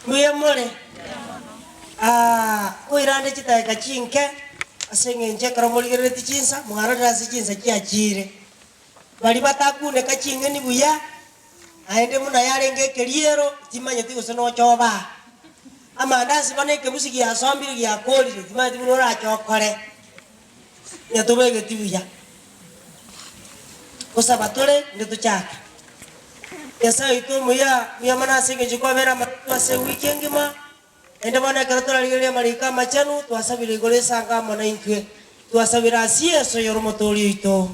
Mbuya more? Aa, koirande chidakika chinke, ase eng'encho ekero morigereretie chinsa, mwarorire ase chinsa chiachire. Baria batakuneka ching'eni buya, naende buna yarenge ekeriero, timanyeti gose noche obaa. Amandasi bono ekebusi giasombire giakorire, timanyeti buna orache okore. Nyatobegeti buya. Gosaba tore, inde tochake. Nyasae oito omuya, mbuya mono ase engencho kwabera amariko ase ewiki engima, naende bono ekero torarigererie amariko amachenu, twasabire igoro esango amo naintwe. Twasabire ase Yeso oyore Omotoori oito.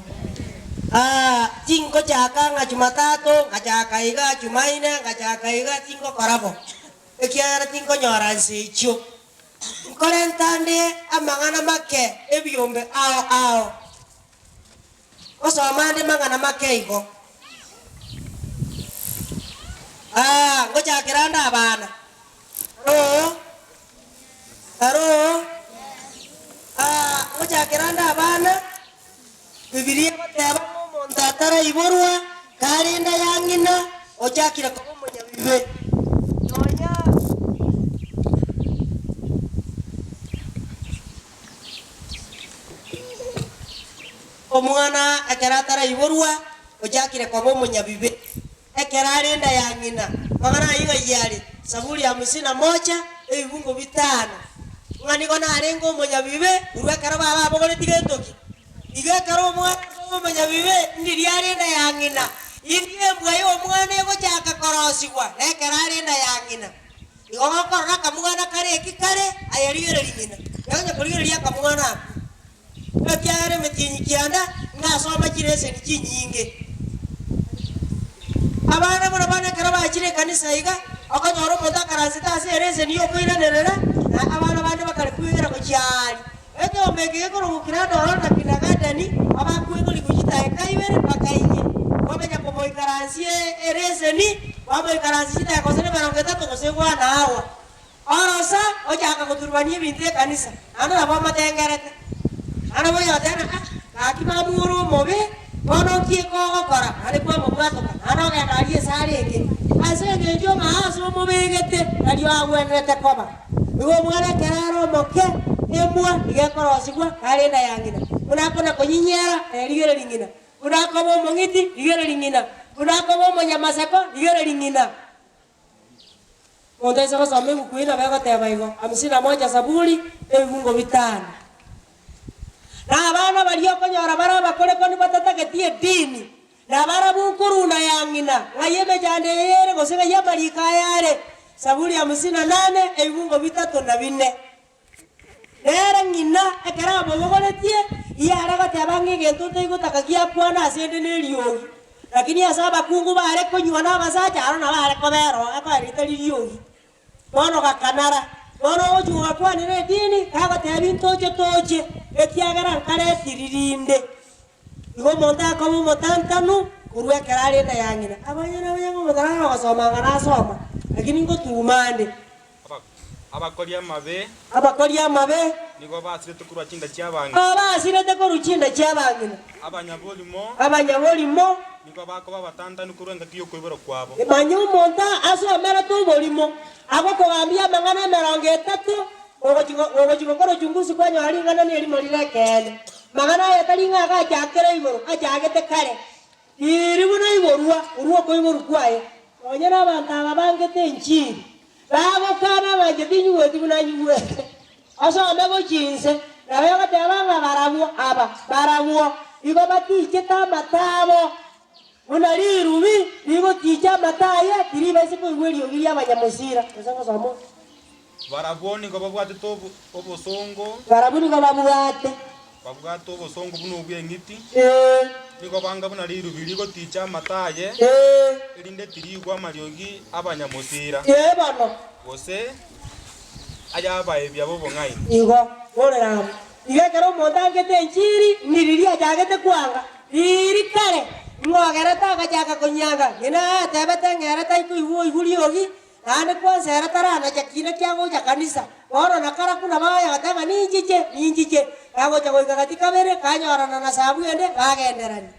Aa, tingochaka ng'a Jumatatu, ngachaka iga, Jumaine, ngachaka iga, tingokora bo, ekiagera tinkonyora nse echio. Nkorenta nde amang'ana make ebiombe ao ao. Ngosoma ande mang'ana make igo. Aa, ngochakera ande abana. Aro, aro, aa, ngochakera ande abana, Bibilia egoteba ng'a omonto ataraiborwa, kare enda ya ng'ina, ochakire koba omonyabibe. Nonya. Omwana ekero ataraiborwa, ochakire koba omonyabibe. Ekero are enda ya ng'ina, amang'ana ayio ng'ai are, Saburi hamsini na moja, ebibungo bitano, ng'a nigo narenge omonyabibe korwa ekero baba abogoretie gento ki? Igo ekero omwana akoba omonyabibe, ndiria are enda ya ng'ina, indi embwa y'omwana egochaka korosigwa nekero are enda ya ng'ina. Igo gokorora akamwana kare eki kare, aye rigereria ng'ina, yonye korigereria akamwana akwo. Ekiagera emetienyi kianda ngasoma chireseni chinyinge. Abana buna bono ekero bachire ekanisa iga, okonyora omonto akaransete ase ereseni y'okoiranerera, na abana bande bakare kwegera gochia aria. Ekeombe eke gekorokwa Grand Orlando Kindergarten, abakwegori gochia chidakika ibere mpaka inye, kwamanya komoikaransia ereseni, kwamoikaransia chidakika gose nemerongo etato gose one hour. Orosa ochaka goturubania ebinto ekanisa, naende nabo omotengerete. Naende boigo oteba, Ah, gaki mama ore omobe, bono nki ekogokora? Naende kwamobwatoka, naende ogenda aria ase arenge. Ase engencho ng'a ase omobegete nario agwenerete koba. Igo omwana ekero are omoke, embwa nigo ekorosigwa kare enda ya ng'ina. Buna akona konyinyera, rigereria ng'ina. Buna akoba omong'iti, rigereria ng'ina. Buna akoba omonyamaseko, rigereria ng'ina. Omonto aise gosoma ebuku eyio nabo egoteba igo, Hamsini na moja Zaburi, ebibungo bitano. Na abana baria okonyora bare abakorekoni batatageti edini, na barabwo nkoruna ya ng'ina, ng'ai emechando eye ere gose ng'ai amariko aya are, Zaburi hamsini na nane, ebibungo bitato na bine. Nere ng'ina, ekero amobogoretie, iyare goteba ng'a egento ntaigotaka giakwana ase 'nde neriogi. Lakini ase abakungu baare konywa na abasacha, aro nabo are kobera oo, akoe ritari riogi. Bono gakanara, bono ogochia gokwanera edini, gagotebia ntoche toche, ekiagera nkareti rinde. Igo omonto akoba omotantanu korwa ekero are enda ya ng'ina. Abanyene abanyene omonto naro ogosoma ng'a nasoma, lakini ngotuma ande. Abakori amabe. Abakori amabe. Nigo basirete korwa chinda chi'abang'ina. Nigo basirete korwa chinda chi'abang'ina. Abanyaborimo. Abanyaborimo. Nigo bakoba abatantanu korwa engaki y'okoiborwa kwabo. Manya omonto asomerete oborimo, agokogambia amang'ana emerongo etato, ogochia gokora uchunguzi kwanyora ring'ana nerimo rire ekeene. Mang'ana aya tari ng'a agachakera igoro, achagete kare. Riiri buna igorwa korwa okoiborwa kwaye, nonya nabanto aba bangete enchiri, bagokana ng'a inche tinyigweti buna nyigwete. Osome gochia inse, nabo egoteba ng'a barabwo aba, barabwo igo batichete amato abo, buna rirubi rigoticha amato aye, tiribaisa koigwa eriogi ri'abanyamosira. Gose ngosoma oo. Barabwo nigo babwatete obosongo. Barabwo nigo babwate. Babwate obosongo buna obw'eng'iti. Ee. Nigo banga buna rirubi rigoticha amato aye. Ee. Erinde tirigwa amariogi 'abanyamosira. Ee bono. Gose ay'abaebia b'obong'aini. Igo, borera amo. Igo ekero omonto angete enchiri, niriria achagete kwanga, riiri kare, ng'ogerete agachaka konyanga, ng'ina atebete ng'a ere taikoigwa oigwa riogi, Naende kwansa ere taranacha kina kia gocha kanisa, bono na karaku nabo agocha goteba ng'a ninchiche, ninchiche. Kagocha goika gati kabere, kanyorana na sabu ende, bagenderania.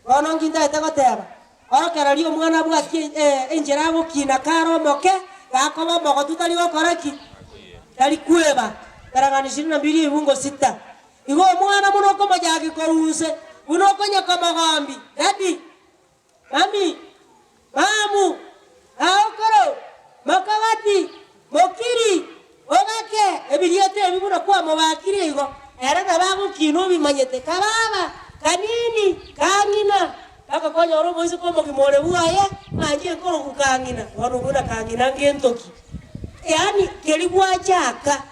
Bono nki ntagete goteba? Orokereria omwana abwatie enchera agokina kare omoke, Gakoba omogotu tari gokora ki? Tari kweba. Erang'ani ishirini na mbili ebungo sita. Igo omwana buna okomochaki korwa inse, buna okonya komogombi, Daddy, Mami, Mamu, Aokoro, Mokogoti, Mokiri, Ogake, ebirieta ebi buna kwamobakire igo, ere nabo agokina obimanyete, kababa, kanini, kang'ina, mpaka konyora omoiseke omogima ore bwaye, ng'a inche nkoroku kang'ina, bono buna kang'ina ngento ki? Yaani keri gwachaka.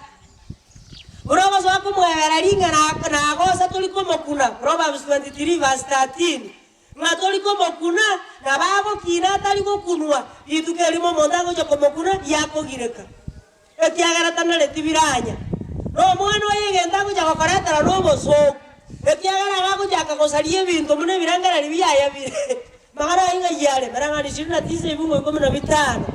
Buna ogosoa komwegera ring'ana nagosa tori komokuna, Proverbs 23 verse 13. Ng'a tori komokuna, nabo agokina atari gokunwa, rituko erimo omonto agocha komokuna riakogireka, ekiagera tanareti biranya. Na omwana oye egento agocha gokoretera nobosooku, ekiagera iga agochaka gosaria ebinto buna ebirengererio biaye bire. Magana ayio ng'ai are? Mereng'anio ishirini na tisa ebungo ikomi na bitano.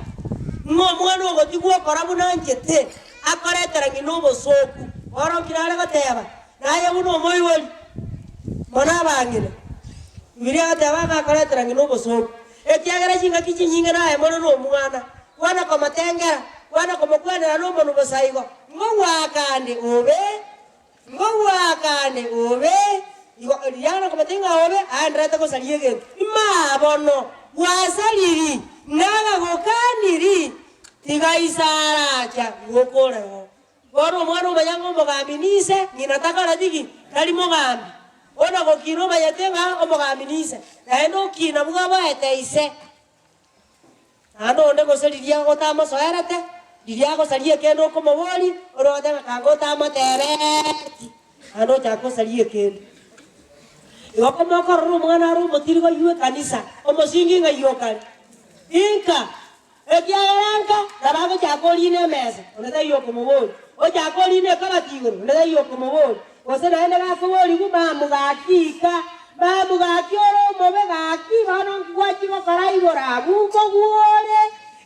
Ng'a omwana ogotigwa okora buna anchete, akoretera ng'ina obosooku. Bono nki nare goteba? Naye buna omoibori, mono abang'ina, Bibilia egoteba ng'a akoretera ng'ina obosooku, ekiagera chingaki chinyinge naye more nomwana, kwana komotengera, kwana komokwanera nomonwa bosa igo, ngogwakane obe, ngogwakane obe, igo riria na komotebia ng'a obe, aendererete gosaria egento. Imaa bono, gwasariri, nagagokaniri, tiga isaracha, gokoreo. Bono omwana omanya ng'a omogambi nise, ng'ina takoreti ki? Tari mogambi. Bono gokina omanyete ng'a omogambi nise, naende okina bwaboete ise. Naende onde gose riria otamosoerete, riria agosaria ekende okomoboria, ore ogoteba ng'a kanga otamotebeeti, naende ochake gosaria ekende. Igo komokorora omwana are omotirigo oywo ekanisa, omosingi ng'ai okare? Inka! Ekiagera nka nabo agochaka oriina emesa, onde taiyo okomoboria, ochaka oriina ekabati igoro, onde taiyo okomoboria, gose naende gakoborigwa, Mamu gaki ika, mamu gaki ore omobe gaki, bono nki gwachia gokora igoro abwo nkogwore,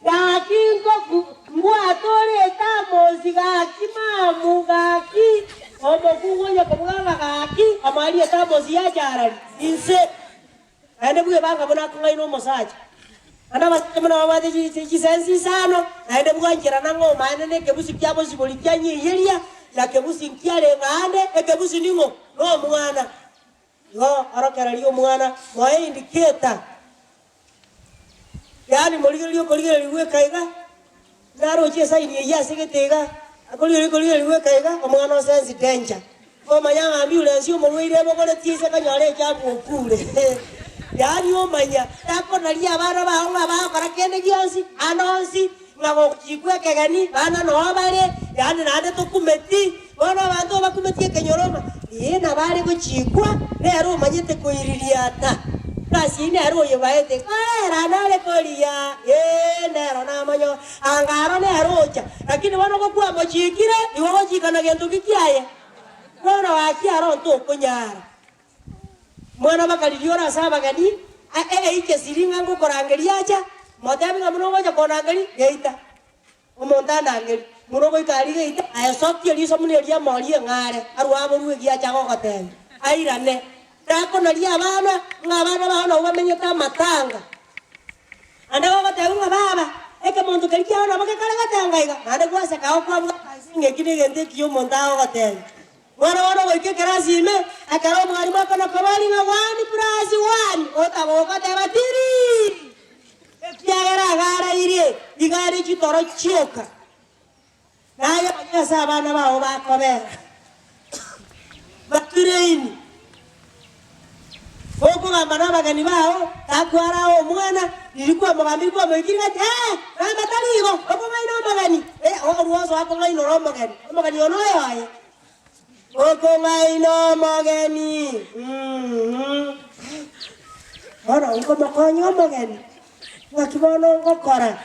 gaki nkoku mbwate ore etamosi gaki mamu gaki, omokungu onye kobuga ng'a gaki, omoerio etamosi yacharari inse. Naende bwebanga buna akong'aina omosacha. Naende abasacha buna babwate chisensi isano, naende bwancherana ng'a omaene nekebusi kia bosibori kia nyiyeria, na kebusi nkiarenge aande, ekebusi ning'o? Nomwana. Igo orokereria omwana, moe indicator. Yaani morigererie okorigereria gweka iga, naroche esaini eyio ase gete iga, akorigereria okorigereria gweka iga, omwana o sense danger. Omanya ng'a ambulance omorwaire ebogoretie ise akanyora echabu okure. Yaani omanya, takonaria abana bao ng'a bagokora kende gionsi, ande onsi, ng'a gochikwa ekegeni, bana noo bare, yaani naende tokumeti, bono abanto obakumetie ekenyoro ng'a ee nabo are gochikwa, nere omanyete koiririata. Gasi eyio nere oyebaete, korera nare koria, ee nero namonyo, anga aro nere ocha. Lakini bono gokwamochikire, igo ogochika na gento ki kiaye? Bono gaki aro ntokonyara. Mwana bakariria ore ase abageni, egeike siri ng'a ngokorangeria acha, motebi ng'a buna ogocha kondangeria, geita. Omonto andangerie, buna ogoika aria geita, aye sokia eriso buna eria amori eng'are, arue aborue egiacha agogotebia, airane. Takonaria abana, ng'a abana bao nabwo bamenyete amatanga. Naende gogotebia ng'a baba, ekemonto keria kiao nabo gekare gotanga iga, naende gwaseka agwo kwabuga ase ng'a eki negento ekiya omonto agogotebia. Bono bono goika ekerasi ime, ekero omwalimu akona koboria ng'a one plus one, otaboka oteba three, ekiagera agarairie iga are chitoro chioka. Naye manya ase abana bao bakobera batureini. Gokogamba nabageni bao, takwara aye omwana, riria kwamogambire kwamoikire gati, Ee, gamba tari igo, okong'aina omogeni. Ee, orwo osoa kong'aina ore omogeni, omogeni one oyo oye. Okong'aina omogeni, mm. Bono nkomokonya omogeni, ng'aki bono ngokora?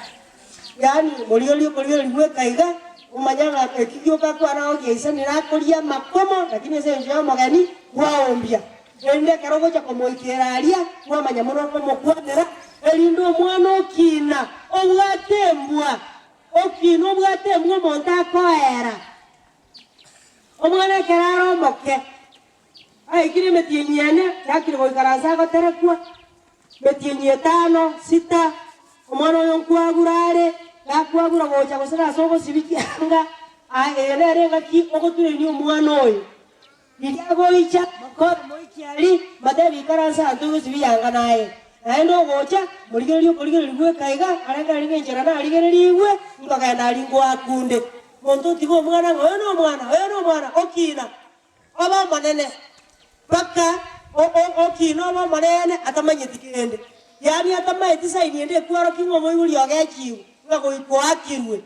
Yaani morigererie okorigereria gweka iga, omanye ng'a eki gioka akwane agokiaisanera akoria amakomo, lakini ase engencho y'omogeni kwaombia. Erinde ekero ogocha komoikera aria, kwamanya mono okomokwanera, erinde omwana okina obwate embwa, okina obwate embwa omonto akoera. Omwana ekero are omoke, Aikire emetienyi ene, chakire goikaransa agoterekwa, metienyi etano, sita, omwana oyo nkwagura are, Gakwabura gocha gose nase ogosibia chianga, aa eye nere engaki ogoturenia omwana oyo. Riria agoicha, mokore moikie aria, motebi ikaranse aanto ogosibia yanga naye. Naende ogocha, morigererie okorigereria gweka iga, arengererie ng'a enchera narigererigwe, nkogenda aria ngoakunde. Monto otiga omwana ng'a oyo nomwana, oyo nomwana, okina, obe omonene, mpaka okina obe omonene atamanyeti kende. Yaani atamaeti saini ende ekwerokia ng'a omoibori ogechigwe, ng'a goika oakirwe.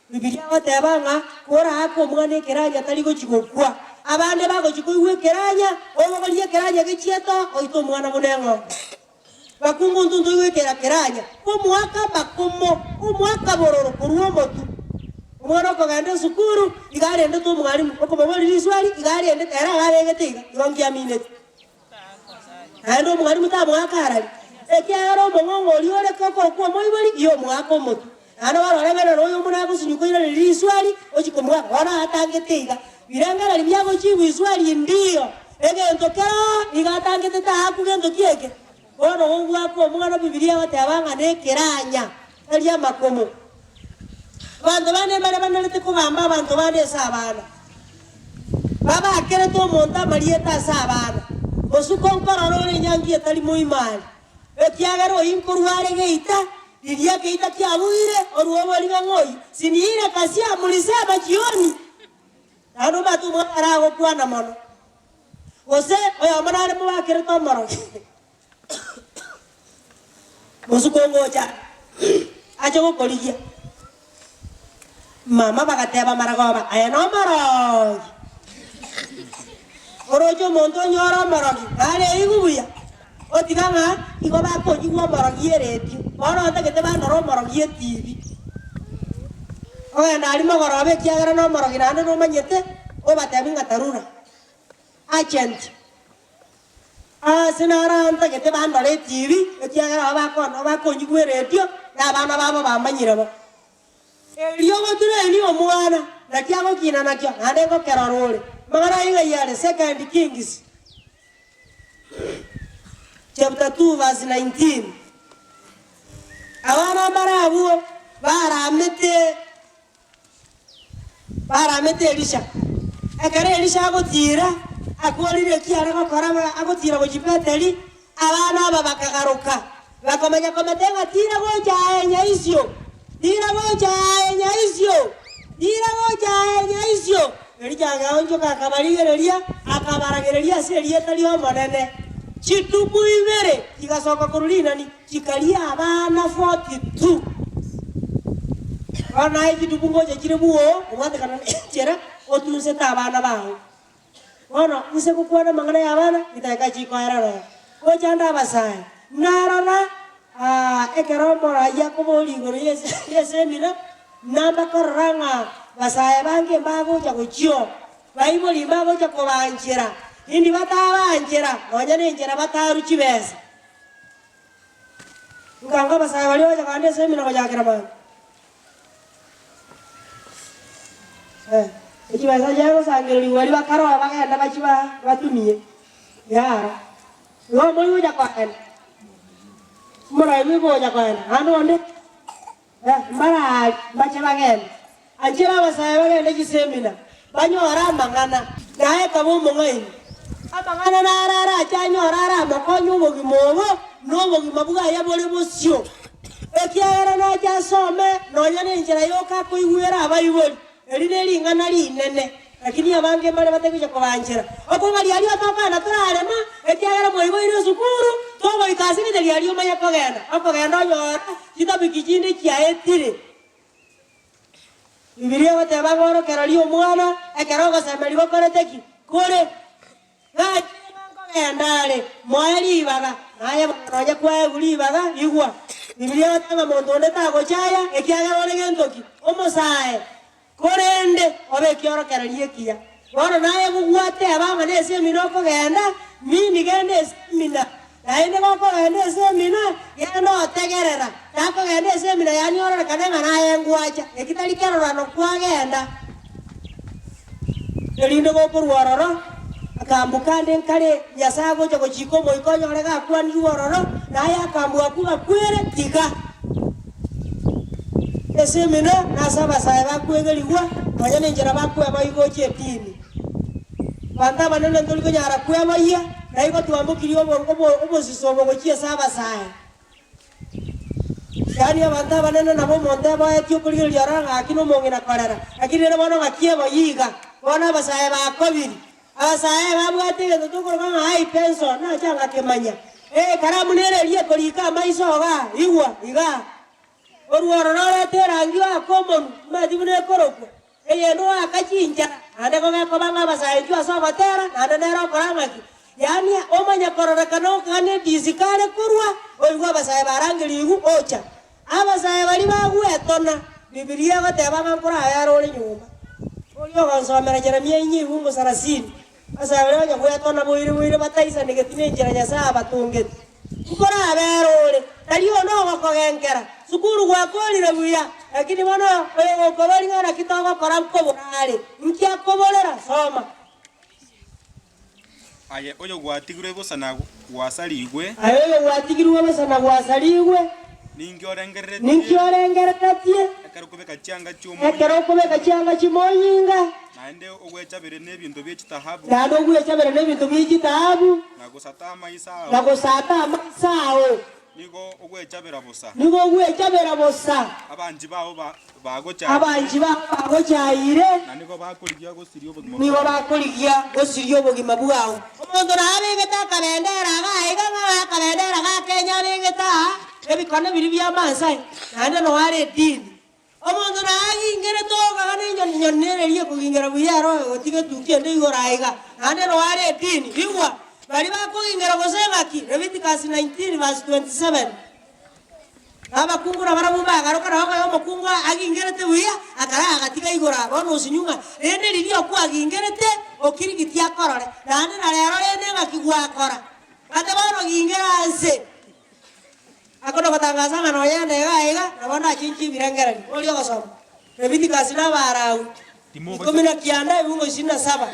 Bibilia egoteba ng'a koraake omwana ekeranya tari gochia gokwa. Abande bagochia koigwa ekeranya, obogorie ekeranya gechiete oo, oite omwana buna eng'ombe. Bakungu intwe ntoigwe ekera keranya, omoaka amakomo, omoaka bororo korwa omotu. Omwana okogenda esukuru, iga arendete omwalimu, okomoboria riswali, iga arendete, ere iga abegete iga, igo nkiamineti. Naende omwalimu tamoaka arari, ekiagera omong'ong'o oria ore kokwa omoibori igo omoaka omotwe. Naende barore bene noyo buna agosinywa koiraneria riswali, ochia komoaka, bono atangete iga. Birengererio biagochigwa iswali ndiyo, egento keroo nigo atangete taakwa gento ki eke. Bono gogoaka omwana Bibilia egoteba ng'a nekeranya, tari amakomo. Abanto bande mbare banarete kogamba abanto bande ase abana, babakerete omonto amarieta ase abana. Mosuko nkorora ore enyangi etari moimari, ekiagera oyio nkorwa are geita, riria ekeita kiabuire, orwobo ribe ng'a oyio, siniire kasia mulisema jioni. Naende omanyete omwana aragokwana mono, gose oyomo nare mobakerete omorogi. Mosuko ngocha ache gokorigia. Mama bagateba maragoba, aye nomorogi. Oroche omonto onyore omorogi, nare eigu buya. Otiga ng'a igo bakonyigwa omorogi eredio, bono otagete bandore omorogi etibi. Ogenda aria mogoroba ekiagera nomorogi naende nomanyete, obatebi ng'a tarura. Agent. Aase narantagete bandore etibi, ekiagera aba bakona bakonyigwa eredio, na abana babo bamanyire bo. Erio gotureni omwana, naki agokina nakio, naende ngokerora ore. Amang'ana ayio ng'ai are? Second Kings chapter 2 verse 19. Abana mbare abwo baramete. Baramete Elisha. Ekero Elisha agotiira, akoorire eki are gokora, agotiira gochia Beteli, abana aba bakagaruka, bakomanya komete ng'a tira gocha aye nyaisio, tira gocha aye nyaisio, tira gocha aye nyaisio. Elisha agaonchoka akabarigereria, akabaragereria ase erieta ri'Omonene. Chituko ibere chigasoka korwa rinani, Chikaria abana 42. Bono naye chitubu ngocha chire bwoo kobwatekana nenchera otunsete abana bao. Bono inse gokwana amang'ana y'abana chidakika chikoera roro. Gocha ande abasae, narora ekero omoraia akoboria igoro y'esemina, nambakorora ng'a basae bange mbagocha gochia oo, baibori mbagocha kobanchera, indi batabanchera nonya nenchera batarwa chibesa. Nkango abasae baria bacha kogenda ase emina gochakera mambia. Eh, echibesa chiagosangererigwa baria bakaroa bagende bachie ba batumie, yaro. Igo omori gocha kogenda, omoraia gocha kogenda, naende onde. Mbaraaria mbache bagende. Anchera abasae bagende chisemina, banyore amang'ana, naye kaba omong'aini. Amang'ana naro arache anyore aramokonye obogima obo, na obogima bwaye bore bosio. Ekiagera nache asome nonya nenchera yoka akoigwera abaibori, eri nering'ana rinene. Lakini abange mbare batagocha kobanchera. Okong'a riaria otokogenda torarema, ekiagera mwaiboire esukuru, togoika ase gete riaria omanye kogenda. Okogenda onyore chitabiki chinde chiaetire. Bibilia egoteba ng'a orokererie omwana ekero ogosemeria gokorete ki? Kore. Gaki nigo nkogenda are, moe ribaga, naye bono nonya kwaegwa ribaga, igwa. Bibilia egoteba ng'a monto onde tagochaya, ekiagera ore gento ki? Omosae. Korende obe ekiorokererio ekiya. Bono naye gogwateba ng'a nese emina okogenda, mini genda ase emina. Naende gokogenda ase emina, genda otegerera. Takogenda ase emina yaani ororekane ng'a naye ngwacha. Eki tari kerorano kwagenda. Erinde gokorwa ororo, akambuka ande nkare Nyasae agocha gochika omoika onyore gakwanirwe ororo, naye akambua akwo gakwere, tiga. Esemina nase abasae bakwegerigwa, nonya nenchera bakweboyia gochia edini. Abanto abanene ntori konyara kweboyia, na igo twambokirie obosisa obo gochia ase abasae. Yaani abanto abanene nabo omonto eboetie okorigereria ororo ng'a gaki nomong'ina korera, lakini rende bono ng'aki eboyia iga? Bono abasae bakobiri. Abasae babwate egento tokoroka ng'a high pencil, nache ngakemanya. Ekaramu nere eria ekorika amaiso igaa, igwa, igaa. Orworo rorete erangi oake omonwa, omanyeti buna ekorokwa, eyende oaka chinchara, naende kogekoba ng'a abasae inchuo ase ogotera, naende nere okora ng'aki? Yaani omanye kororekana okogania edisi kare korwa, oigwe abasae barangerigwe ocha. Abasae baria bagwetona, Bibilia egoteba ng'a nkorabere ore nyomba. Oria ogonsomera Jeremia inye ibungo sarasini, abasae baria onye gwetona boire boire bataisanegeti nenchera Nyasae abatongete. Nkorabere ore, tari onde ogokogenkera, sukuru gwakorire buya, lakini bono oyogokoboria ng'a naki togokora nkobora are, inki akoborera? Soma. Aye oyogwatigirwe bosa na gwasarigwe. Aye oyogwatigirwe bosa na gwasarigwe. Ninki orengereretie. Ninki orengereretie. Ekero okobeka chianga chi'omoyinga. Ekero okobeka chianga chi'omoyinga. Naende ogwechabere n'ebinto bie chitahabu. Naende ogwechabere n'ebinto bie chitahabu. Na gosata amaiso ao. Na gosata amaiso ao. Nigo ogwechabera bosa. Nigo ogwechabera bosa. Abanchi bao bagochaire. Abanchi bao bagochaire. Na nigo bakorigia gosiria obogima Nigo bwao. bakorigia gosiria obogima bwao. Omonto nabegete akabendera iga aiga ng'a akabendera ga Kenya abegete aa, ebikone biria bia Maasai, naende noyo are edini. Omonto nagingerete ogokaga nenyoni nyoni nere eria ekogingera buya ero egotiga etukia ende igoro aiga, naende noyo are edini. Igwa! Baria bakogingera gose ng'aki? Leviticus 19 verse 27. Abakungu nabarabwo mbagaruka nabo konya omokungu agingerete buya, akara agatiga igoro aa. Bono osinywe ng'a rende riria okwagingerete okirigitie akorore, naende na rero rende ng'aki gwakora. Gate bono gingera anse. Akona gotangasa ng'a noyende iga iga, nabo ndachinchie ebirengererio. Oria ogosoma Leviticus na Abalawi, ikomi na kianda ebungo isini na saba.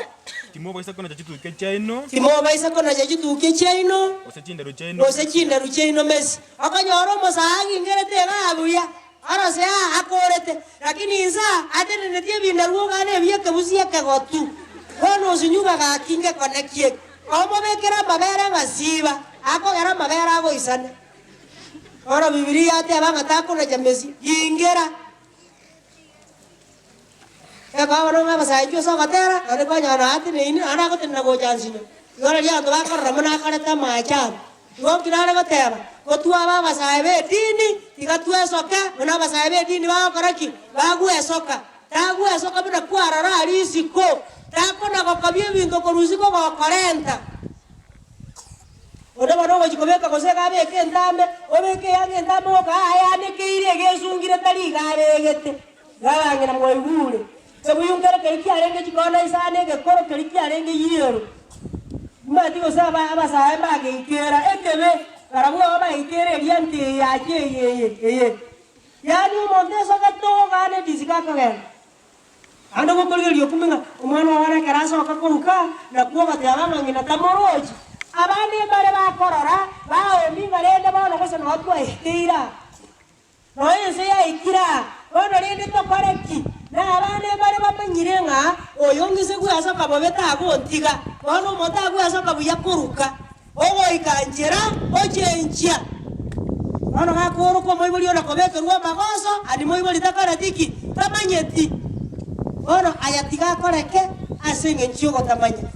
Timobaisa konacha chitukia chiaino. Timobaisa konacha chitukia chiaino. Gose chinderu chiaino. Gose chinderu chiaino mesi. Okonyora omosae agingerete iga buya, arose aa akorete, lakini inse aa atenenetie ebinderu ogane ebi ekebusi ekegotu. Bono osinyuga gaki ngekone ki eke? Omobekere amabere ng'asiba, akogera amabere agoisane. Bono Bibilia yateba ng'a takonacha mesi, gingera. Ekoba bono ng'a abasae inchuo ase ogotera, naende kwanyora nonya ateneine, naende agotenena gocha nsinyo. Igo riria abanto bakorora buna akorete amaachabu. Igo nki nare goteba, gotwaba abasae b'edini, tiga twesoke buna abasae b'edini bagokora ki? Bagwesoka. Tagwesoka buna kwarora aria isiko, takona gokobia ebinto korwa isiko gokorenta. Onde bono ogochia kobeka gose iga abeke entambe, obeke eyanga entambe ogoka aa yanekeire iga esungire tari iga abegete. Iga abang'ina mwaigure, ekebuyu nkere keria kiarenge chikona isano egekoro keria kiarenge yiero. Timanyeti gose aba abasae mbageikera ekebe, barabwo aba bageikera eria nti eye yacha eye eye eye. Yaani omonto esogete ogana edisiko akogenda. Naende gokorigereria okumia ng'a omwana oo ore ekero asoka koruka, nakwo ogoteba ng'a ng'ina tamorochi. Abande mbare bakorora, baomi ng'a rende bono gose noo twaeteire aa, noo ense yaikire aa, bono rende tokore ki? Na abande mbare bamanyire ng'a oyo ng'ise gwesoka bobe tagontiga, bono omonto agwesoka buya koruka. Ogoika nchera ochenchia. Bono gakooroka omoibori one kobekerwa amagoso, andi moibori takoreti ki? Tamanyeti. Bono aya tiga akoreke ase engencho y'ogotamanya.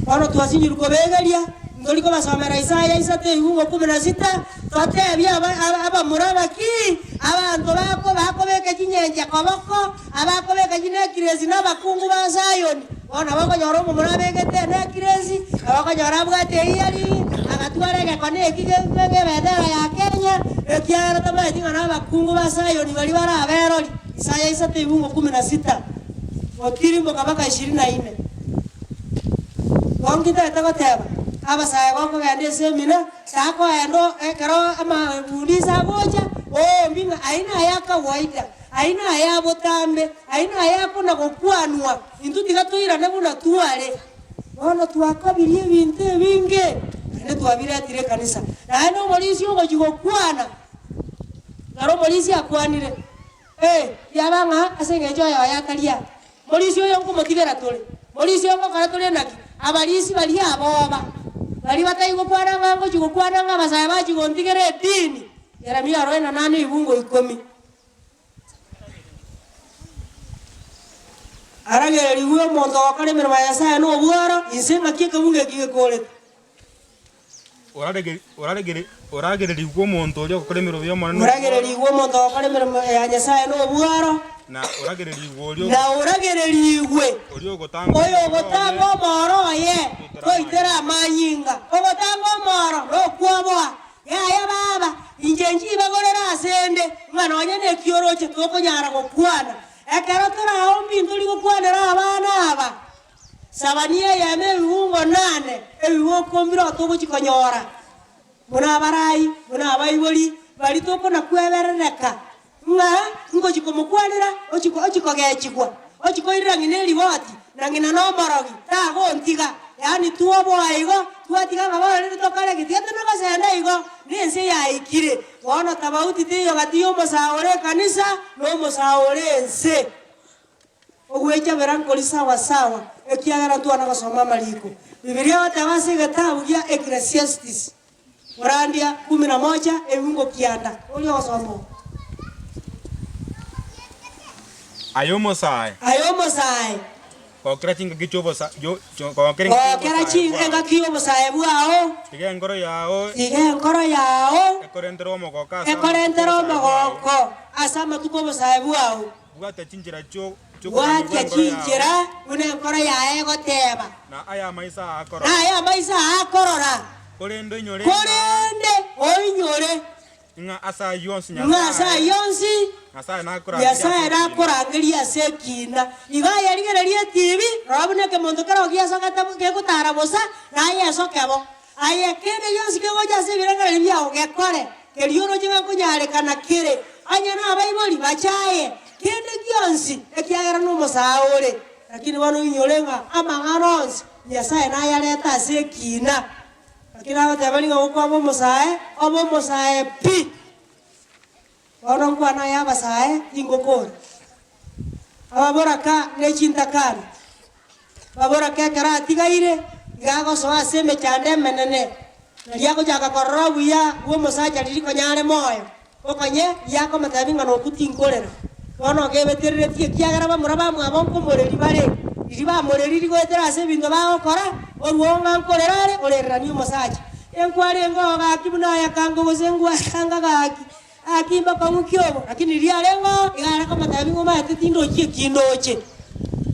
Bono twasinyirwe kobegeria, ntori kobasomera Isaya isato ebifungo kumi na sita, totebie aba abamura ng'aki, abanto bako bakobeka chinyenche koboko, Abakobeka chinekiresi nabakungu ba Sayoni. Bono nabo okonyora omomura abegete enekiresi, nabo okonyora abwate eiyari, agatwara egekone eki ki'ebendera ya Kenya, ekiagera tamanyeti ng'a nabakungu ba Sayoni baria bare aberori. Isaya isato ebungo kumi na sita, gotirimboka mpaka ishirini na ine. Bono ntintagete goteba, abasae gokogenda ase emina, takoenda ekero amabundisa agocha, oombi ng'a ayio naye akawaida. Ayio naye abotambe, ayio naye akona-gokwanwa, intwe tiga toirane buna tware. Bono twakabirie ebinto ebinge, naende twabiretire ekanisa. Naende omorisia ogochia gokwana. Naro omorisia akwanire, Ee, riaba ng'a ase engencho oyo oye atari aa. Morisia oyo nkomotigera tore, morisia oyo ngokora tore naki? Abarisia baria aboba, baria batari gokwana ng'a ngochia gokwana ng'a abasae bachia gontigera edini. Yeremia aroe na nane ebibungo ikomi. Aragererigwe omonto ogokora emeremo ya Nyasae nobworo, inse ng'aki ekebungo eki gekorete. Oragererigwe omonto oria ogokora emeremo y'Omonene nobworo. Oragererigwe omonto ogokora emeremo ya Nyasae nobworo. Na oragererigwe oria Na oragererigwe ogotanga oyogotanga omoro oye toitera amanyinga. Ogotanga omoro nokwoboa. Yaya baba, inche nchibagorere asende, ng'a nonya nekioroche tokonyara gokwana. Ekero torao mbinto rigokwanera abana aba. Sabani eyemo ebibungo nane, ebiboko mbireo togochia konyora, buna abarai, buna abaibori, baria tokona-kweberereka, ng'a ngochia komokwanera, ochia ochia kogechigwa, ochia koirera ng'ina eriboti, na ng'ina nomorogi, tagontiga. Yaani twoboa igo, twatiga ng'a bono rende tokore ki? Tiga tore gosenda igo, na ense yaikire. Bono tabauti teiyo gati ya omosae ore ekanisa, na omosae ore ense. Ogwechabera nkori sawa sawa, ekiagera ntwana gosoma amariko. Bibilia egoteba ase egetabu gia Ecclesiastes, Korandia kumi na moja, ebibungo kianda. Oria ogosoma oo. Aye omosae. Aye omosae. Gokera chingaki chi'obosa gokera engaki y'obosae bwao. engaki y'obosae bwao. Tiga enkoro yao. Tiga enkoro yao. Ekorentere omogoko ase Ekorentere omogoko ase amatuko 'obosae bwao. Bwatia chinchera chi'okogamigwa Bwatia enkoro yao. chinchera buna enkoro yaye egoteba. Na aya amaiso aa akorora. Na aya amaiso aa akorora. Korende oinyore ng'a. Korende oinyore. Ng'a ase ayio onsi Ng'a ase ayio onsi. Nyasae nakorangerie ase Nyasae ekiina. nakorangerie ase ekiina. Igo aye rigereria etibi, rora buna ekemonto keroo giasogete gegotara bosa, na aye esoke bo. Aye kende gionsi kegocha ase ebirengererio biao gekore, keria oroche ng'a nkonyarekana kere, onye nabaibori bachaye kende gionsi, ekiagera nomosaa ore. Lakini bono oinyore ng'a amang'ana onsi Nyasae nayarete ase ekiina. Lakini agoteba ring'ana gokwaba omosae, obe omosae pi. Bono nkwane aye abasae, tingokora. Ababoraka ne chintakana, baboraka ekero atigaire, iga agosoa ase emechando emenene, nario agochaka korora obuya bw'omosacha riria konya are moyo, okonye riakomotebia ng'a nokwo tinkorera. Bono ogebetereretie ekiagera bamura bamwabo nkomoreria bare, riria bamoreririe goetera ase ebinto bagokora, orwoo ng'a nkorera are, orereranie omosacha. Enkwarenge oo gaki buna ayakango gose ngwaranga gaki, gaki mbakong'u ki obo? Lakini riria arenge oo, iga are komotebia ng'a omanyete tindochi eki ndoche.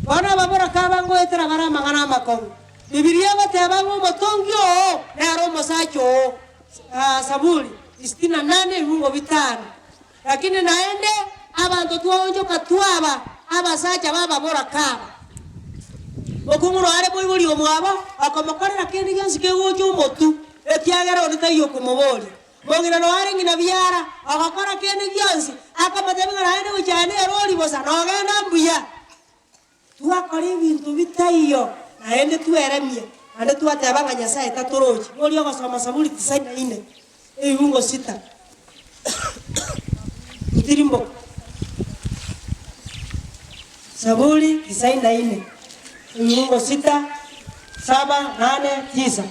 Bono ababoraka aba ngoetera bare amang'ana amakong'u. Bibilia egoteba ng'a omotongi oo nere omosacha oo. Saburi sitini na nane ebibungo bitano. Lakini naende abanto twaonchoka twaba abasacha b'ababoraka aba. Mokong'u noare moibori omwabo, okomokorera kende gionsi kegocha omotu, ekiagera onde taiyo okomoboria. Mong'ina noare ng'ina biara, ogokora kende gionsi, akomotebia ng'a naende gochia aye nere ori bosa, nogenda mbuya. Twakora ebinto bitaiyo, naende tweremie, naende twateba ng'a Nyasae tatorochi. Moria ogosoma Saburi tisaini na ine, ebibungo sita. Otirimboka. Saburi tisaini na ine, ebibungo sita, saba, nane, tisa.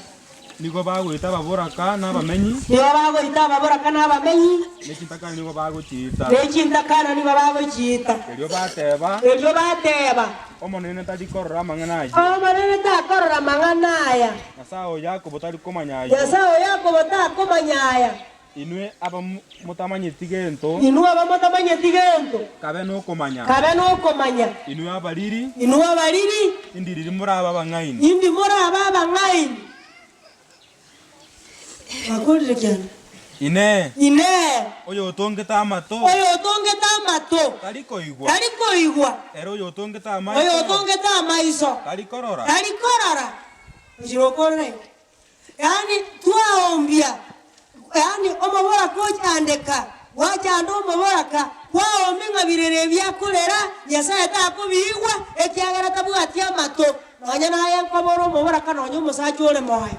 Nigo bagoita ababoraka na abamenyi. Nigo bagoita ababoraka na abamenyi. Ne chintakana nigo bagochiita. Ne chintakana nigo bagochiita. Erio bateeba. Erio bateeba. Omonene tari korora amang'ana ayio. Omonene takorora amang'ana aya. Nyasae o Yakobo tari komanya ayio. Nyasae o Yakobo takomanya aya. Inwe aba motamanyeti gento. Inwe aba motamanyeti gento. Kabe nokomanya. Kabe nokomanya. Inwe abariri. Inwe abariri. Indi riria morabe abang'aini. Indi morabe abang'aini. Bakorire kianda. Inee! Inee! Oyotongete amato. Oyotongete amato. Tari koigwa. Tari koigwa. Ere oyotongete amaiso. Oyotongete amaiso. Tari korora. Tari korora. Ochire okorera igo. Yaani twaombia, yaani omoboraka ochandeka, gwachanda omoboraka, kwaombia ng'a birero ebi akorera, Nyasaye takobiigwa, ekiagera tabwati amato. Nonya naye nkobora omoboraka nonya omosacha ore moyo,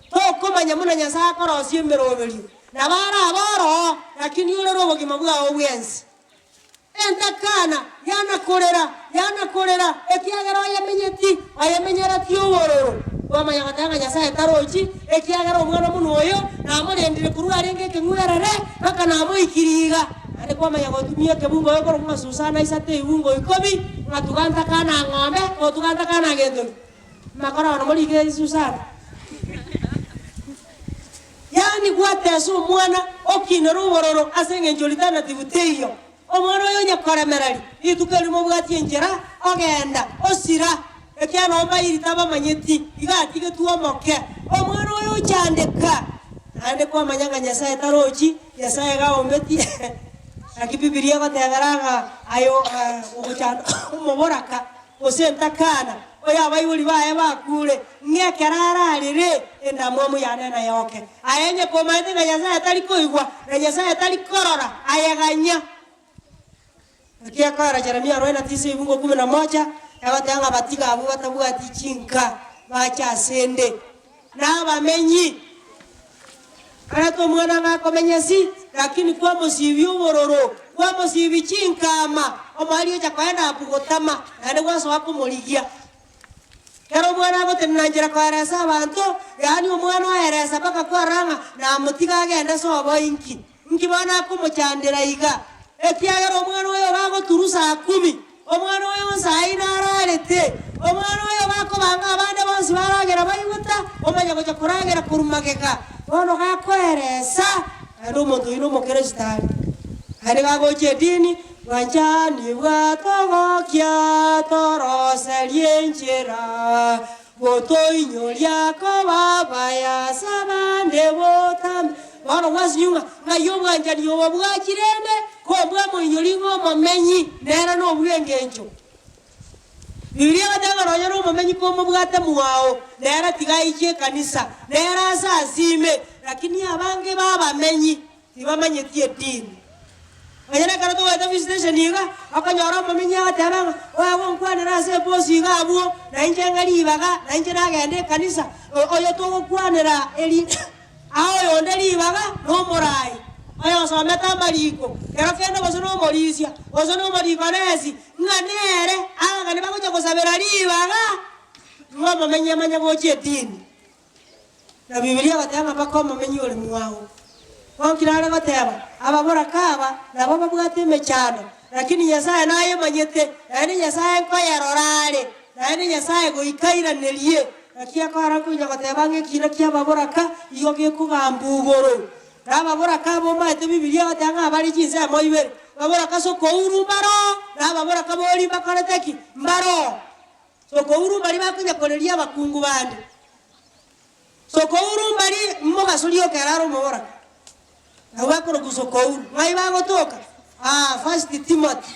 tokomanya buna Nyasaye akorosia emeroberio. Nabo arabe oroo, lakini orere obogima bwao bwensi. Entakana yana korera, yana korera, ekiagera oyemenyeti, oyemenyereti obororo. Kwamanya goteba ng'a Nyasae tarochi, ekiagera omwana buna oyo namorendire korwa arenge ekeng'werere mpaka namoikirie iga. Naende kwamanya gotumia ekebungo gekorokwa ng'a Susana isato ebibungo ikomi, ng'a tuga ntakana ng'ombe, otuga ntakana gento ki. Makoro ono morike Susana. Yaani gwatesa omwana okinere obororo ase engencho alternative teiyo. Omwana oyo onye koremereria rituko erimo obwatie enchera ogenda osira ekiagera nabo mbairi tabamanyeti iga atigetwe omoke. Omwana oyo ochandeka naende kwamanya ng'a Nyasaye tarochi, Nyasaye iga aombetie naki Bibilia egotebera ng'a aye ogochanda omoboraka. Gose ntakana, oyo abaibori baye bakure, ng'a ekero ararere, endamwamu yane nayoke. Aye onye komaete ng'a Nyasae tari koigwa, na Nyasae tari korora, aye ganya. Naki ekoera Jeremia aroe na tisa ebungo kumi na moja, egoteba ng'a batige abwo batabwati chinka bache asende, na abamenyi. Arete omwana ng'a akomenya si, lakini kwamosibia obororo, kwamosibia chinkama, omoerio ocha koenda apu gotama, naende gwasoa komorigia. Kera omwana agotenena nchera koeresa abanto, yaani omwana oeresa mpaka kwarora ng'a namotiga agende sobo inki? Inki bono akomochandera iga? Ekiagera omwana oyo bagoturwa saa kumi, omwana oyo nsa ine ararete, omwana oyo bakobanga abande bonsi baragera baigota, omanya gocha koragera korwa magega. Bono gakoeresa, naende omonto oyio nomokeresito are, naende gagocha edini, Bwanchani bwatogokia toroserie enchera, Gotoinyoria koba abaya ase abande botambe. Bono gwasinywa ng'a ng'ai obwanchani obo bwachire ime, kobwamoinyori ng'a omomenyi nere nobw'engencho. Bibilia egoteba ng'a nonya nomomenyi komobwate mwao, nere tiga aiche ekanisa, nere ase asime, lakini abange b'abamenyi Tibamanyeti edini. Onye nekero togoeta visitation iga, okonyora omomenyi agoteba ng'a oye gonkwanera ase ebosi iga abwo, na inche ng'a ribaga, na inche nagenda ekanisa, oyo togokwanera eri ae oyonde ribaga nomorai, oyosomete amariko, kero kende gose nomorisia, gose nomodikonesi, ng'a nere abageni bagocha gosabera ribaga, ng'a omomenyi amanye gochia edini. Na Bibilia egoteba ng'a mpaka omomenyi ore mwao. Bono nare goteba, ababoraka aba nabo babwate emechando, lakini Nyasae nayemanyete, naende Nyasae nkoyerora are, naende Nyasae goika airanerie. Naki ekora nkonya goteba ng'a ekina ki'ababoraka igo gekogamba igoro. Na ababoraka aba omanyete Bibilia egoteba ng'a bare chinsemo ibere, baboraka ase okouru mbaroo, na ababoraka boria mbakorete ki? Mbaroo. Sokouru mbaria bakonya koreria abakungu bande. Sokouru mbari mogaso rioka ere are omoboraka. Nabwo bakorokwa sokouru. Ng'ai bagotoka? Aa, First Timothy,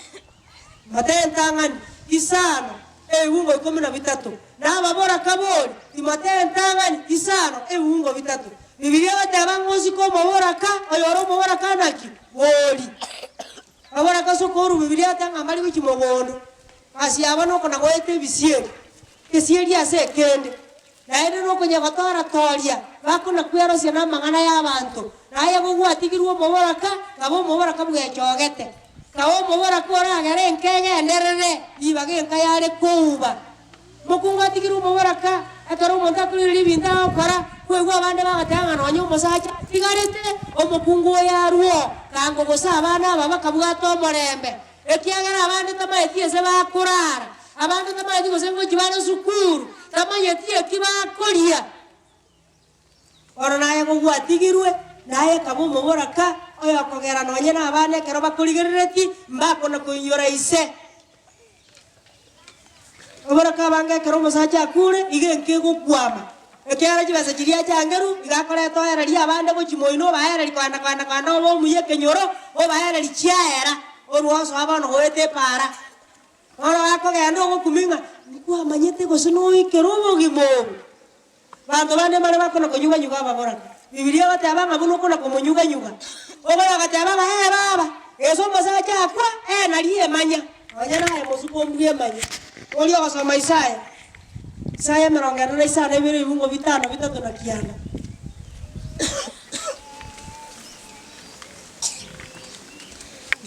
Matayo entang'ani, isano, ebiungo ikomi na bitato. Na ababoraka bori, Timotheo entang'ani, isano, ebiungo bitato. Bibilia egoteba ng'a osike omoboraka, oyore omoboraka naki? Bori. Ababoraka sokouru Bibilia egoteba ng'a mbari gochia mogondo. Ase aba nokona goeta ebisieri, gesieri ase ekende, naende nokonya gotora-toria, bakona-kwerosia namang'ana y'abanto, na aye gogwatigirwe omoboraka, kaba omoboraka bwechogete. Kaba omoboraka oragere enka egenderere, ribaga enka yare kouba. Mokungu atigirwe omoboraka, ekero omonto akorigereria ebinto agokora, kwaigwa abande bagoteba ng'a nonya omosacha atigarete, omokungu oyo arwe oo, kango gose abana aba bakabwata omorembe. Ekiagera abande tamanyeti ase bakorara, abande tamanyeti gose ngochia bare sukuru, tamanyeti eki bakoria. Bono naye gogwatigirwe, naye kaba omoboraka, oyokogera nonye nabana ekero bakorigereretie, mbakona koinyora ise. Oboraka abange ekero omosacha akure, iga enka egokwama, ekiagera chibesa chiria achangerwe, iga akoreta oereria abande gochia moino obaereria kogenda kogenda kogenda obe omuya ekenyoro, obaereria chiaera, orwa osoa bono goeta epaara. Bono gakogenda ogokumia ng'a nkwamanyete gose noikere obogima obo. Banto bande mbare bakona konyuganyuga ababoraka. Bibilia egoteba ng'a buna okona komonyuganyuga. Okonya goteba ng'a ee baba, gese omosacha akwa, ee nario emanya. Nonya naye mosuko ombwe emanya. Oria ogosoma Isaya, Isaya emerongo ene na isano na ibere ebibungo bitano bitato na kianda.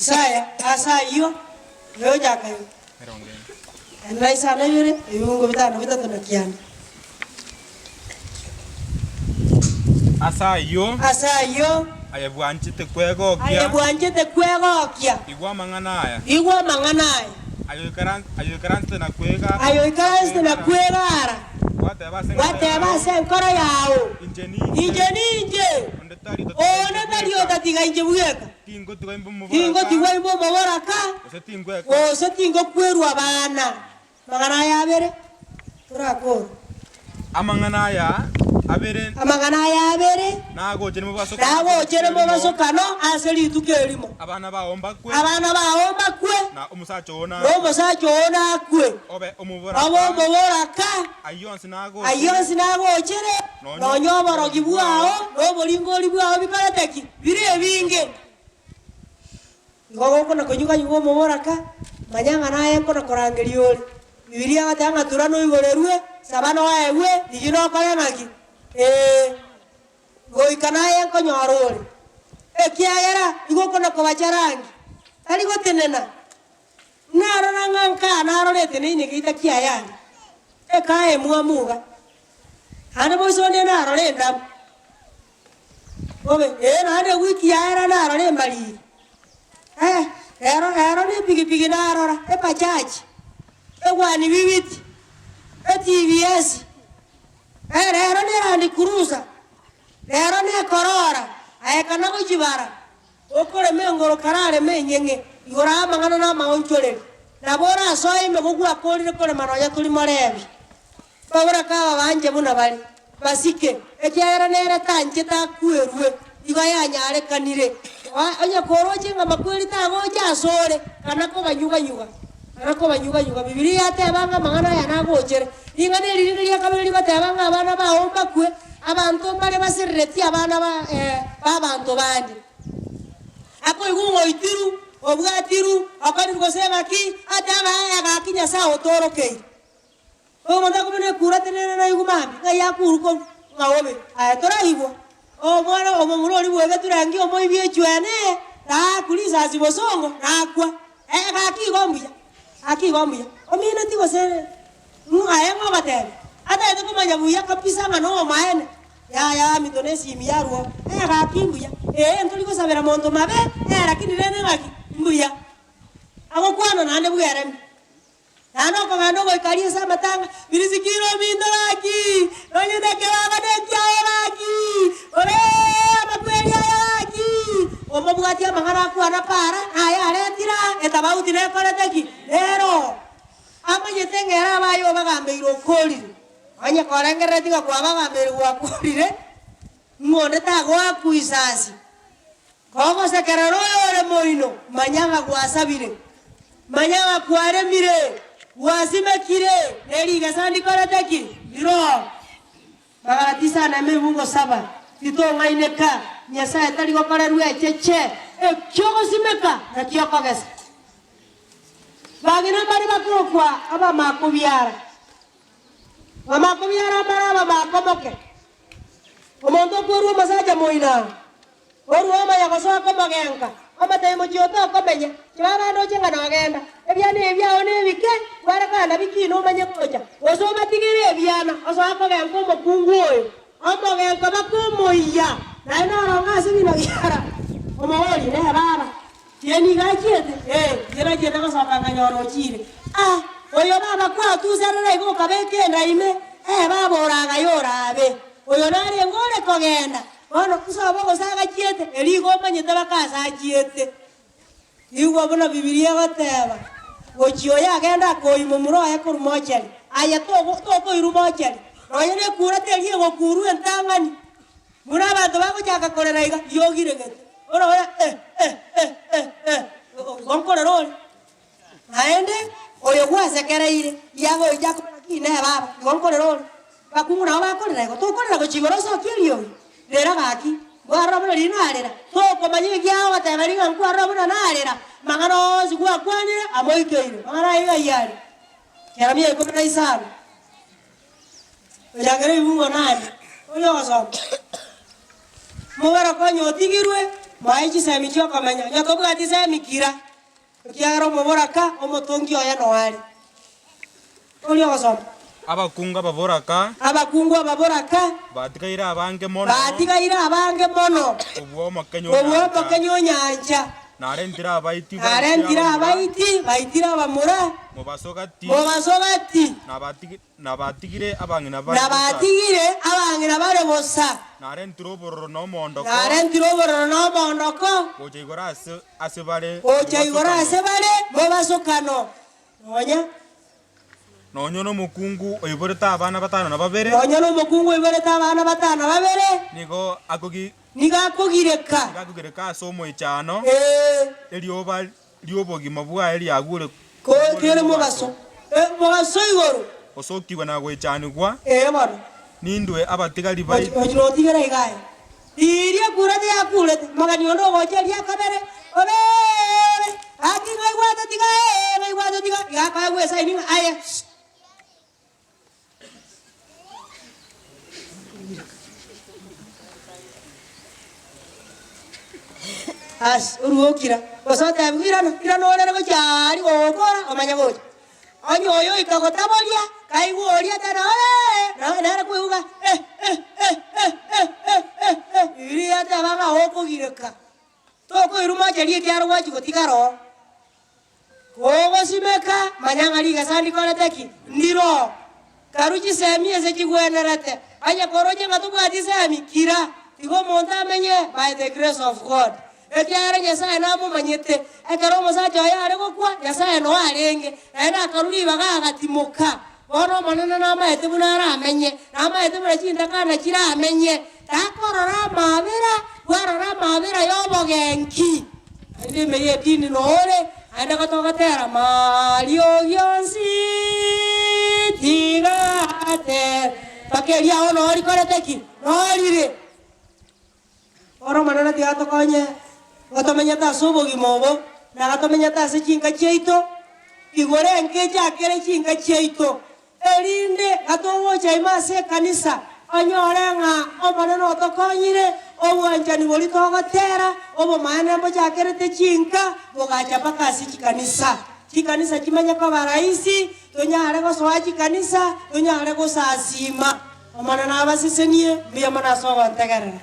Isaya ase ayio oyochaka enda isano ibere, ebiungo bitano bitato na kianda. Ase ayio. Ase ayio. Aye bwanchete kwegokia. Aye bwanchete kwegokia. Igwa amang'ana aya. Igwa amang'ana aya. Aye oikaransete na kwegara. Aye oikaransete na kwegara. Gwateba ase enkoro Gwateba yao. ase enkoro yao. Inche ninche. Inche ninche. Onde tari otatiga Onde inche tari bweka. otatiga inche bweka. Tingotigwa imbe omoboraka. Tingotigwa imbe omoboraka. Gose tingwekwa. Gose tingokwerwa abana. Amang'ana aya abere torakore. Amang'ana aya abere. Amang'ana aya abere. Nagochere mobasokano. Nagochere mobasokano ase rituko erimo. Abana bao mbakwe. Abana bao mbakwe. Na omosacha oo nakwe. Na omosacha oo nakwe. Obe omoboraka. Obe omoboraka. Ayio onsi nagochere. Ayio onsi nagochere. Nonya oborogi bwao na oboringori bwao bikorete ki? Bire ebinge. Igo gokona konyuga-nyuga omoboraka, manya ng'a naye nkona korangeria ore. Bibilia egoteba ng'a tura noigorerwe, saba noegwe, rigia nokore ng'aki? Ee, goika naye nkonyora ore. Ekiagera igo okona kobacha rangi, tari gotenena. Narora ng'a nkaa narora eteneine geita kiaye aria, ekaa emwamu iga, naende boiso onde narora endabu. Bobe, ee, naende ewiki yaera narora embariri. Eh, rero, rero nepigipigi narora, ebajaji, egwani bibiti, eTVS, eh, rero ne Land Cruiser, rero ne Corolla, aye kana gochibara, okorema engoro karareme enyeng'e, igoro amang'ana na amaonchoreri. Nabo orasoe ime gogwakorire korema nonya tori morebi. Baboraka aba banche buna bare, basike, ekiagera nere tanchete akwerwe, igo yanyarekanire. Onye koroche ng'a makweri tagocha asore, kana kobanyuganyuga, kana kobanyuganyuga. Bibilia yateba ng'a amang'ana aya nagochere. Ring'ana eri rinde ria kabere rigoteba ng'a abana bao mbakwe, abanto mbare basereretie abana ba b'abanto bande. Akoigwa ng'a oitiru, obwatiru, okorirwe gose ng'aki, ateba ee gaki Nyasae otoorokeire. Omonto akobuna ekura tenena naigwe mambia, ng'ai akurwa korwa? Ng'a obe. Aye toraigwa. Omwana omomura oria bw'egeturangi omoibi echwene, naakwa risasi bosongo, nakwa. Eh, gaki igo mbuya, gaki igo mbuya. Omineti gose ng'o aye ng'o ogotebia? Atagete komanya buya kabisa ng'a nomomaene. Yaya aminto na esimi yarwo, eh gaki mbuya. Ee ntori gosabera monto mabe, eh lakini rende ng'aki? Mbuya. Agokwana naende bweremi. Naende okogenda ogoika aria ase amatanga, Birisikire ominto gaki, nonye nekebago nekiao gaki, ore amakweri aya gaki, omobwati amang'ana akwana para, naye aretire aa, etabauti nekorete ki? Nero. Amanyete ng'a ere abaye obagambeire okorire. Onye korengereretie ng'a kwabagambeire gwakorire, ng'a onde tagoakwa isasi. Kogosekerera oyore moino, manya ng'a gwasabire, manya ng'a kwaremire, gwasimekire, ne rigesa ndikorete ki? Ndiroo. Magana tisana emebungo saba, titong'aineka, Nyasae tari gokorerwa echeche, ekio ogosimeka nakio okogesa. Bang'ina mbare bakorokwa abamakobiara, bamakobiara mbare abamakomoke, omonto okwerwa omosacha moino. Orue omanye gosoa komogenka, omotebi mochie otokomenya, chiba abande oche ng'a nogenda. Ebiana ebi biao nebike, kware kogenda bikine omanye gocha. Gose obatigere ebiana, osoe kogenka omokungu oyo, omogenka bakomoyia, naye noronge ase bina biara. Omoborie, Nere baba, inche nigo achiete? Ee, inche nachiete gosoka nkanyora ochiire. Ah, oyo baba kwatuserera iga okabeka enda ime? Ee baba oragaye orabe. Oyo narenge ore kogenda, Bono nsobo gose agachiete, erio igo omanyete baka ase achiete. Igwa buna Bibilia egoteba, Gochia oyo agende akoyia momura oye korwa mochari, aye togo tokoirwa mochari, nonya nekura teri egokurwa entang'ani. Buna abanto bagochaka korera iga, riogire gete, orore eh eh eh eh eh, igo nkorera ore. Naende oyo gwasekereire, riagocha akore naki? Inee baba, igo nkorera ore? Bakungu nabo bakorera igo, tokorera gochia igoro osokie eriogi? Rera gaki, nkwarora buna riria narera, tokomanya ekiagera ogoteba ring'a nkwarora buna narera, mang'ana onsi gwakwanire amoikeire. Mang'ana ayio ng'ai are? Yeremia ikomi na isano, gochakera ebibungo nane, oria ogosoma. Mobaro konya otigirwe. Moe chisemi chi'okomenya, onye tobwati semi kira, ekiagera omoboraka omotongi oye noyo are. Oria ogosoma. Abakungu ababoraka. Abakungu ababoraka. Batigaire abange mono. Batigaire abange mono. Kobua omokenye o Kobua nyancha. omokenye o nyancha. Narentire abaiti baitire Narentire abamura. abaiti baitire abamura. Mobaso gati. Mobaso gati. Nabatigire abang'ina bare bosa. Nabatigire abang'ina bare bosa. Narentire obororo na omoondoko. Narentire obororo na omoondoko. Gocha igoro ase ase bare Gocha igoro ase bare mobasokano. Nonya. Nonya nomokungu oiborete abana batano na babere. Nonya nomokungu oiborete abana batano na babere. Nigo akogi. Nigo akogireka. Nigo akogireka ase omoichano. Ee. Erioba ri'obogima bwaye riagure Kere mobaso, mobaso igoro. Osokigwe na goichanigwa. Ee bono. Nindue abatigari baito. Ochia notigera iga aye. Riria ekurete yakurete, mogeni onde ogocha eria kabere, obe, gaki ng'aigwete tiga ee, ng'aigwete tiga, iga akoegwa esaini ng'a aye. Asi, orue okira, gose otebiwe irana, irana orere gochia aaria gokora omanye gocha. Onye oyo oika gotaboria, kaigwa oria tena oee, naye nere koigwa eh eh eh eh eh eh eh eh, riria yateba ng'a okogireka, tokoirwa mochari ekiagera gwachia gotigara oo. Kogosimeka, manya ng'a rigesa ndikorete ki? Ndiro. Karue chisemi ase chigwenerete. Onye koroche ng'a tobwati semi, kira. Tiga omonto amenye by the grace of God. Ekiagera Nyasae namomanyete. Ekero omosacha oye are gokwa, Nyasae noo arenge, naende akarua ribaga agatimoka. Bono Omonene namaete buna aramenye, namaete buna chintakana chiramenye. Takorora amaabera, bwarora amaabera y'obogenki. Naende ime y'edini nore, naende gotogotera mariogi onsi tigate, mpaka eriao noo rikorete ki? Noo rire. Bono Omonene tiga atokonye, gotomenyete ase obogima obo, na gatomenyete ase chinka chiaito, igoro enkecho akere chinka chiaito, Erinde gatogocha ime ase ekanisa, onyore ng'a Omonene otokonyire, obwanchani boria togotera, obomaene mbochakerete chinka, bogacha mpaka ase chikanisa. Chikanisa chimanye koba rahisi, tonyare gosoa chikanisa, tonyare gosasiima. Omonene abasesenie, mbuya mono ase ogontegerera.